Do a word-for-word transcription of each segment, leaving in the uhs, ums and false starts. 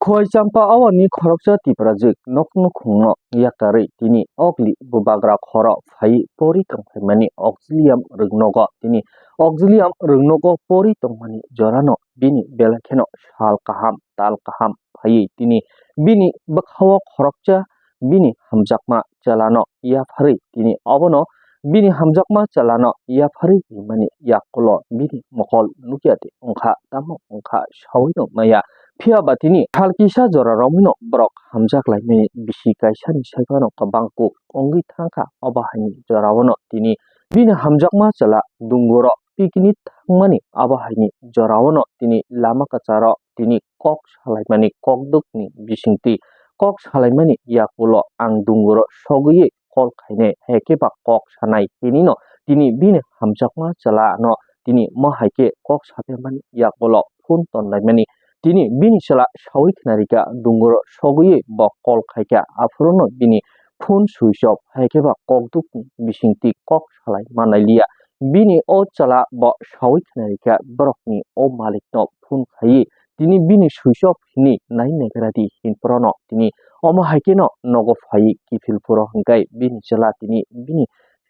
Khoi champa awani khoroksa Tiprajwk nok nukhungno yakarwi tini okli bubagra khoro phaiwi pori tongphaimani auxilium rwngnogo. Tini auxilium rwngnogo pori tongmani jorano bini belai kheno sal kaham, tal kaham phaiwi tini bini bwkhao khoroksa bini hamjakma chwlano yapharwi tini obono bini hamjakma chwlano yapharwi rimani yakulo bini mokol nukya de wngkha, tamo wngkha saui nuk maya. Phiya ba tini sal kisa jora romwino borok hamjak laimani bisi kaisani sai phano kwbang kuk wngwi thangkha. Obo haini jorao no tini bini hamjakma chwla dunguro picnic thangmani abo haini jorao no tini lama kwcharo tini kok salaimani kokdukni bisingtwi kok salaimani yakulo ang dunguro sogwi call khainai, hai khe ba kok sanai hinwi no tini bini hamjakma chwla no tini mo hai khe kok saphaimani yakulo phone tonlaimani. Tini bini chwla saui khna rikha dunguro sogwi bo call khaikha, aphuru no bini phone switch off, hai khe ba kokdukni bisingtwi kok salai manai liya. Bini o chwla bo saui khna rikha borokni o malikno phone khaiwi tini bini switch off hinwi nai naigra di hinphuru no tini omo hai kheno nogo phaiwi kiphil phuru hwnkhe bini chwla tini bini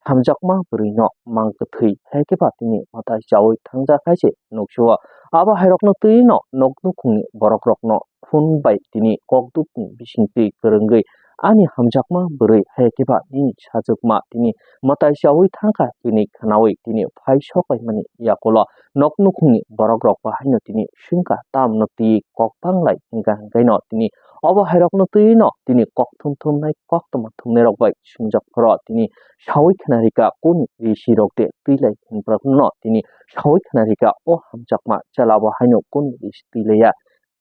hamjakma bwrwino mang kwthwi hai khe ba tini mwtai chaui thangjak hai se nuksuo. Abo hairokno twi no nok nukhungni borokrokno phone bai tini kokdukni bisingtwi kwrwngwi ani hamjakma bwrwi hai khe ba nini sajwkma tini mwtai chaui thangkha hinwi khnaui tini phai sokaimani yakulo nok nukhungni borokrok bo haino tini swngkha tamno twi kok banglai hwnkha hwnkhaino tini obo hairokno twi no tini kok thum thumnai koktwma thumnairok bai swngjak phoro tini saui khna rikha kuni risi rok de twi lai hinphuru no tini saui khna rikha o hamjakma chwla bo haino kuni risi twi laiya.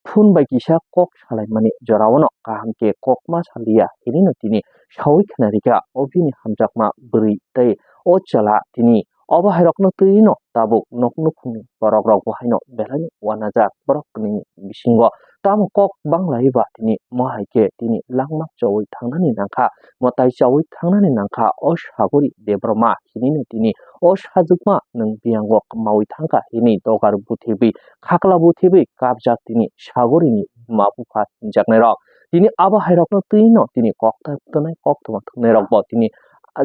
Phone bai kisa kok salaimani jorao no kaham khe kok ma saliya hinwi no tini saui khna rikha o bini hamjakma bwrwi tei o chwla tini obo hairokno twi no tabuk nok nukhungni borokrok bo haino belai no uanajak borok kwnwini bisingo. Tamo kok banglai ba tini mo hai khe tini langma chaui thangnani nangkha, mwtai chaui thangnani nangkha o Sagori Debbarma hinwi no tini o sajwkma nwng biyango kwmaui thangkha hinwi dogar buthibwi khakla buthibwi kapjak tini Sagorini buma bupha hinjaknairok. Tini abo hairokno twi no tini kok ta-, tonai koktwma thumnairok bo tini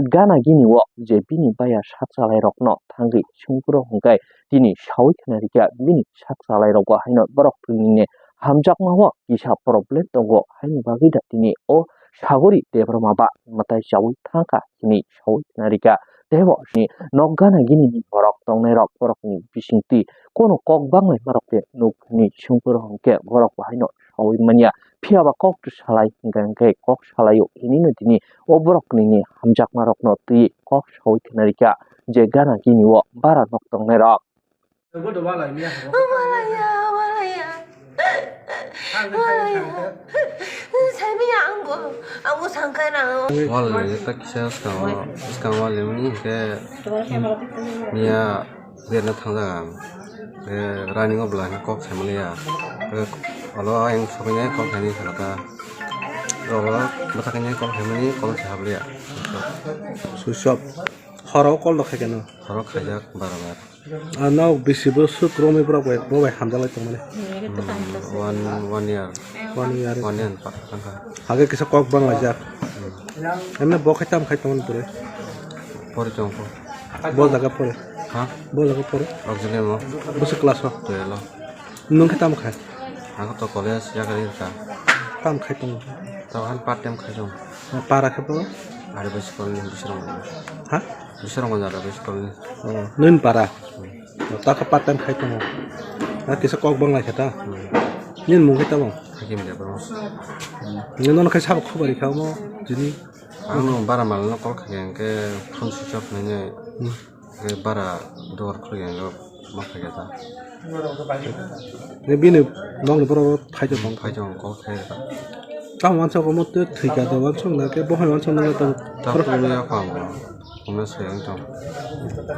gana gini o je bini baya sak chalairokno thangwi sungphuru hwnkhe tini saui khna rikha bini sak chalairokbo haino borok tini hamjakmao kisa problem tongo haini bagwi da tini o Sagori Debbarma ba mwtai chaui thangkha hinwi saui khna rikha. Teibo ni nok gana gini ni borok tongnairok borokni bisingtwi kono kok banglai marok khe nuk hinwi sungphuru hwnkhe borok bo haino saui manya. Phiya ba kok salai hwnkhe hwnkhe kok salaio hinwi no tini o borok nini hamjakma rokno twi kok saui khna rikha je gana gini o bara nok tongnairok. Walai ta kisa skango, skango walai mani hwnkhe miya berna thangjak ang. Khe running o bwla khe kok saimaliya. Khe olo ayang sokwi nai kok saimani sakha ta. Olo bwthakhe nai kok saimani kok se habliya. Switch off. Horo call rok khai khe no? Horo khaijak bar bar. Ah, no, bisi bwswk romwi borok bai, bo bai hamjak lai tongmani. Hmm, one, one year. One year. One year pa-, tangkha. Hage kisa kok bang laijak. Hmm. Emne bo khai tam khai tongmani pore? Pore tong kho. Bo jaga pore? Ha? Bo jaga pore? Auxilium o. Bwswk class o? Twelve o. Nwng khe tamo khai? Ang to college yakarwi rwkha. Tamo khai tongo? Tamo han part time khai tongo. Para khe bo? Ari bai school ni bising rok. Ha? Bising rok jara bai school ni. Oh, nwng para? Hmm. Oh, ta khe part time khai tongo. Na kisa kok bang lai khe ta? Hmm. Nini mung khe tamo? Hakim de bro. Nwng nono khai sabo khobor rikha omo jini? Ang no bara mal no call khai hwnkhe phone switch off nai nai. Hmm. Khe bara dugar khulukya hwnkhe ma phaikha ta. Khe bini nokni borok phai tong. Phai tong, kok khai ta. Tamo wansok omo twi thwikha to wansok na khe bohai wansok na tong. Ta phuru ya kho ang bo. Phone se ang tong.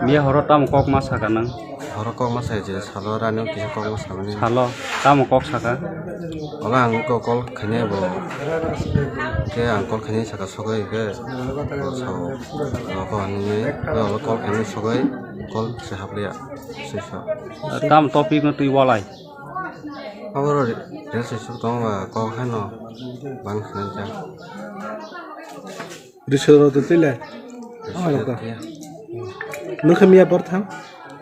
Miya horo tamo kok ma saka nang? Horo kok ma sai je salo rani kisa kok ma samani. Salo tamo kok saka? Ola ang ko call khainai bo. Khe ang call khainai saka sogwi khe bo sao. Nogo hinwi, khe olo call khainai sogwi, call se hapliya, sisa. Tam topic no twi walai. Aboro ri-, Rest suk tong ba kok hano bang khna jak. Risoro to tile. Rest Oh, suk ya. Nukhe miya por thang.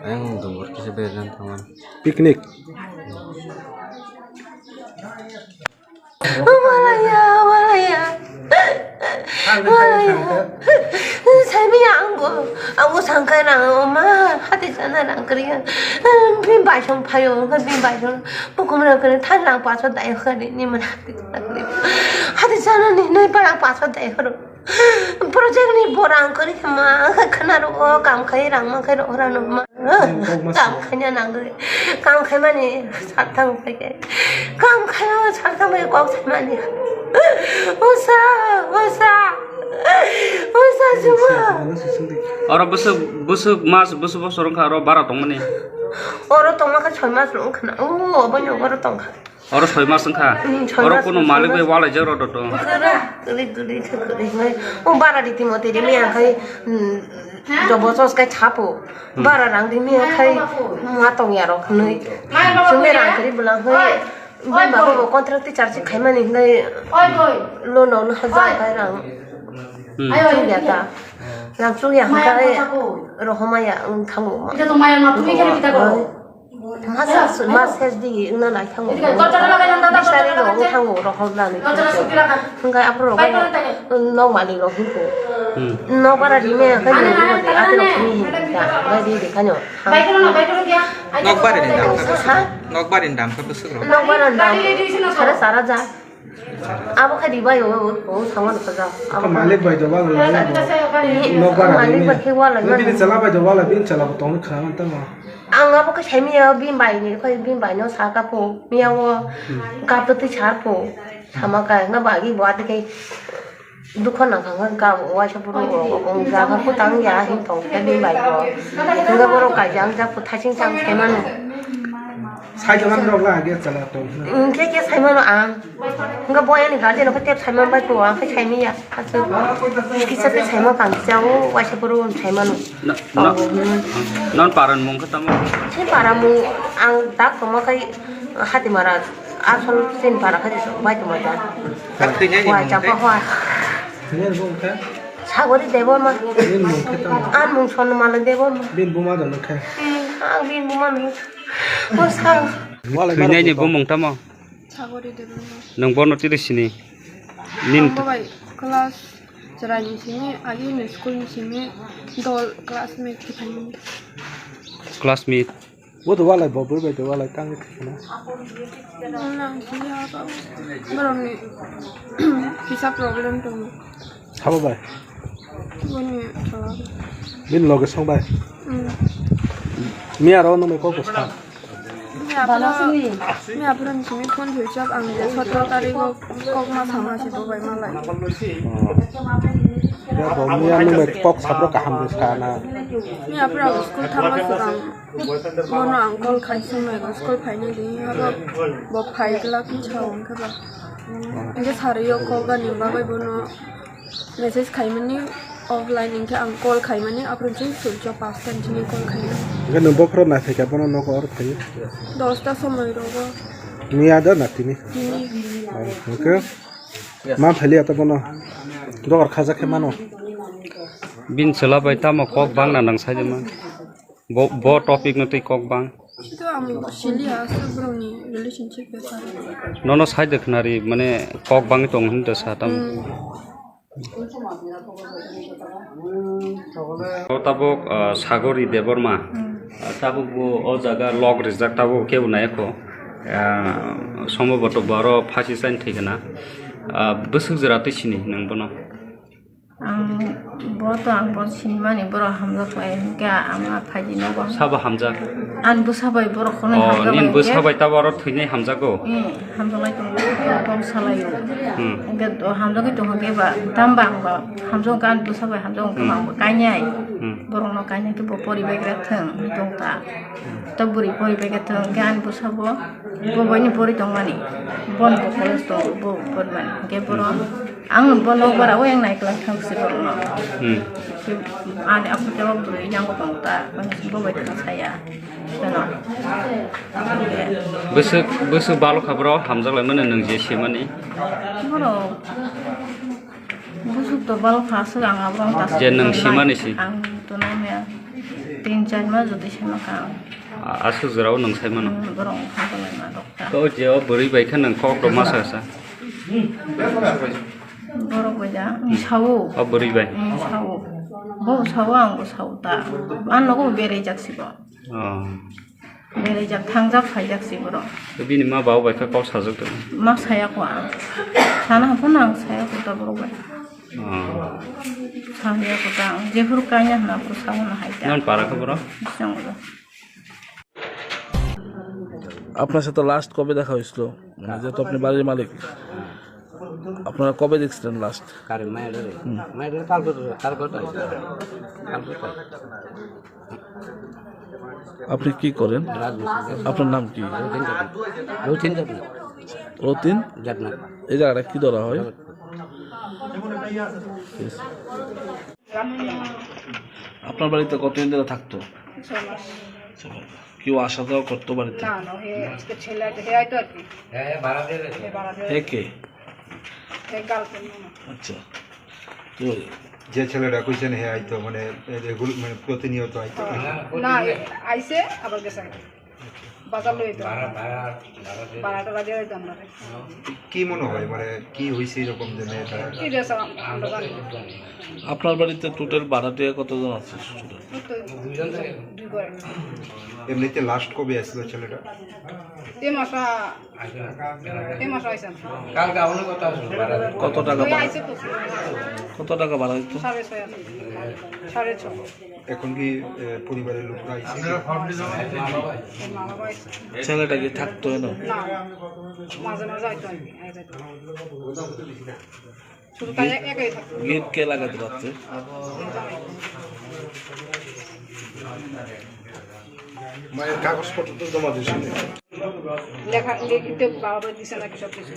Ayang dum bor kisa ber jan thangan. Picnic. Walaya, walaya. Walaya. Saimiya angbo, angbo sangkai rang ma, hati sana rang kriya. Bin baisong phayo, bin baisong. Bukum rang kriya, than rang paso dai khari ni man hati sana kriya. Hati sana ni, nai parang paso dai kharo. Project ni borang kori ma, khana ro, kam khai rang ma khai ro, ora no ma. Kam khaina nangwi. Kam khaimani sarthang bai khe. Kam khaima sarthang bai kok saimani. Usa, usa. Usa juma. Oro bwswk, bwswk mas, bwswk bosor wngkha oro bara tongmani. Oro tongma kha soi mas wngkha na. O, obo no oro tongkha. Oro soi mas wngkha. Hmm, soi Oro mas kuno wngkha. Malik bai walaijak rw doto. Kwrwi, kwrwi, kwrwi, kwrwi, kwrwi. O bara riti moti ri miya khai, hmm, jobo sos kai chapo. Hmm. Bara rang di miya khai ma tong ya rok hnoi. Sumi rang kri bulang hoi. Bini baba bo contract teacher si khai mani hnoi. Lo no no hajar kai rang. Hmm. Chuk ya ta. Rang chuk ya khai rohoma ya wng thango. Mas, mas S D wngna naithango. Bisari rok wng thango, rohor nani. Hingke aphuru rok nokmani rok hingko. Hmm. Nokbara rime khe nini rok de, ati rok hini hini ta. Bai di de kanyo. Nokbari ni dam khe bwswk rok. Ha? Nokbari ni dam khe bwswk rok. Nokbara ni dam sara sara ja. Abo khe ribai o, o, o, sama no kaja. Abo malik bai do wala lai. Ni, nokbara malik ni. Bai khe wala. Bini chala bai do wala, bini chala bo tong khana tamo. Ang abo khe saimanya, bini bai ni, khe bini bai no saka po, miya o, hmm, kap twi sar po, sama ka, nga bagi bo ati khe dukho nang kha, nga ka waisa puro o, o, o, jaga ko tang ya, hin tong khe bini bai bo. Nga borok kaijang jak po, thasing chang saimano. Sai jaman rok la age chala tong. Hingke ke saimano ang. Nga boyani garden ko tep saiman bai po, ang khe saimanya. Achu, kisa te saima kang kisa o, waisa puro saimano. Na, na, non paran mung khe tamo? Sini para mung ang dak tongma khai Hatimara, asol sini para khai bai tongma da. Hwa, chapa hwa. Nini mung khe? Sagori Debbarma. Nini mung khe tamo? An mung Sonmala Debbarma. Bini buma dono khe? Hmm, ang bini buma no. O sa. Thwinaini bumung tamo? Sagori Debbarma. Nwng bono tiri sini? Nin ang bo bai class chwraini simi, agini school ni simi dol classmate kwthangni. Classmate? Bo do walai, bo bwrwi bai do walai, tang khe na. Nang khe ya ka borokni kisa problem tongo. Sabo bai? Boni chwla. Bini loge song bai? Hmm. Miya ro nang bai kok bwsa? Miya aphuru, miya aphuru ni simi phone thwi chap ang je sotro tarikh o kok ma sama se bo bai malai. Oh. Ya bo miya nang bai kok sabro kaham de sana. Miya aphuru ang school thangma swkang bono ang call khai sung nai school phaini di abo bo phai glak ni chao ang khe ba. Ang je sari o kok gani bagwi bono. Message khaimani offline, hinkhe ang call khaimani, aphuru chwng switch off, pasta chini call khaimani. Hinkhe nwng bokhorok naithai kha, bono nogo oro thaiwi? Dosta somoi rogo. Miya da na tini? Tini. Oh, hinkhe ma phailiya ta bono? Dogar khajak khe mano? Bini chwla bai tamo kok bangna nang saijama? Bo, bo topic no twi kok bang. Itu ang sili aswk borokni relationship bepar. Nono side khwnari mane kok bangwi tongo hinwi da sa tamo. Hmm. O tabuk, ah, Sagori Debbarma. Hmm. Ah, tabuk bo o jaga log rijak tabuk kebo nai kho. Ah, sombhoboto boro phasi chain thwi khna. Ah, bwswk jora twi sini nwng bono? Ang bo to ang bo sinimani borok hamjak lai hinkhe ama phaidi nogo. Sabo hamjak? Ani bwsa bai borok khonai Oh, hamjak nini lai bwsa hinkhe. Bai tabo oro thwinai hamjago? Eh, hamjak lai tongo, tong salaio. Hmm. Hinkhe to hamjagwi tongo hinkhe ba, tamo ba ang ba hamjak hinkhe ani bwsa bai hamjak hinkhe Hmm. Ang bo kainai. Hmm. Borokno kainai khe bo poribai gra thwng, tong ta. Ta bwrwi poribai gra thwng hinkhe ani bwsa bo, bo baino pori tongmani. Bono bo college tongo, bo porimani. Hinkhe borok Ang bo nok bara o yang nai klang thang si borok no. Hmm. Ani apo te bo bwrwi yang bo tong ta, bo bai tong saya. Beno. Bwswk, bwswk balo kha bro, hamjak lai mani nwng je simani. Boro. Bwswk to balo kha, swk ang abo ang ta. Je nwng simani si. Ang to nang ya. Tin char mas jodi sima kha. A-, aswk jora o nwng sai mano. Hmm, borok hamjak lai ma dokta. To je o bwrwi bai kha nwng kok rok ma sa sa. Borok bai da, ang sao. O bwrwi bai. Ang sao. Bo sao, ang bo sao ta. Ang nogo berai jak si bo. Oh. Berai jak, thang jak, phai jak si borok. To bini ma baba bai kha kok sajak to. Ma saya ko ang. Sana hapo na ang saya ko ta borok bai. Oh. Saya ko ta ang. Jephuru kanya hna phuru sao na hai ta. Non para kha borok? Bising borok. আপনার সাথে লাস্ট কবে দেখা হয়েছিল? মানে, যেহেতু আপনি বাড়ির মালিক, আপনারা কবে দেখছিলেন লাস্ট? কারে? মায়ের রে? হুম। মায়ের রে কালকে তো, কালকে তো আইছে। কালকে তো আইছে। আপনি কি করেন? রাজমিস্ত্রি। আপনার নাম কি? রতিন দেবনাথ। রতিন দেবনাথ। রতিন? দেবনাথ। এই জায়গাটা কি ধরা হয়? জগৎপুর। ঠিক আছে। আপনার বাড়িতে কতদিন ধরে থাকতো? ছয় মাস। ছয় মাস। কেউ আসা যাওয়া করতো বাড়িতে? না, না, হে আজকে ছেলে আছে, হে আইতো আর কি। হে ভাড়া দিয়ে গেছে। হে ভাড়া দিয়ে হে গেছে। কে? হে গার্লফ্রেন্ড মনে হয়। আচ্ছা। তো যে ছেলেটা কইছেন হে আইতো, মানে, রেগুল-, মানে, প্রতিনিয়ত আইতো? হ্যাঁ। না, এ আইছে, আবার গেছে। বাজার লই তো। ভাড়া, ভাড়া, ভাড়া দিয়ে বারোটা বাজে হইতো আমরা। কি মনে হয়, মানে, কি হইছে এরকম যে মেয়েটা? কি যে সব আমরা জানি। আপনার বাড়িতে টোটাল ভাড়াটিয়া কতজন আছে? ওই তো দুই ঘর। এমনিতে লাস্ট কবে আসলো ছেলেটা? এই মাসা, এই মাসা আইসা। কালকে আমার কথা হয়েছিল, ভাড়া দিয়ে। কত টাকা এই ভাড়া? আইসে তো। কত টাকা ভাড়া দিত? সাড়ে ছয় হাজার। সাড়ে ছয়। এখন কি, এ, পরিবারের লোকরা এসে? এই মা বাবা এসে। ছেলেটা কি থাকতো এনে? না, মাঝে মাঝে হয়তো আর কি, আয় যাইতো। শুধু তাই একাই থাকতো। গেট কে লাগাতে পারছে? মায়ের কাগজপত্র তো জমা দিয়েছেন। লেখা, লিখিত বাবা দিছে নাকি সব কিছু?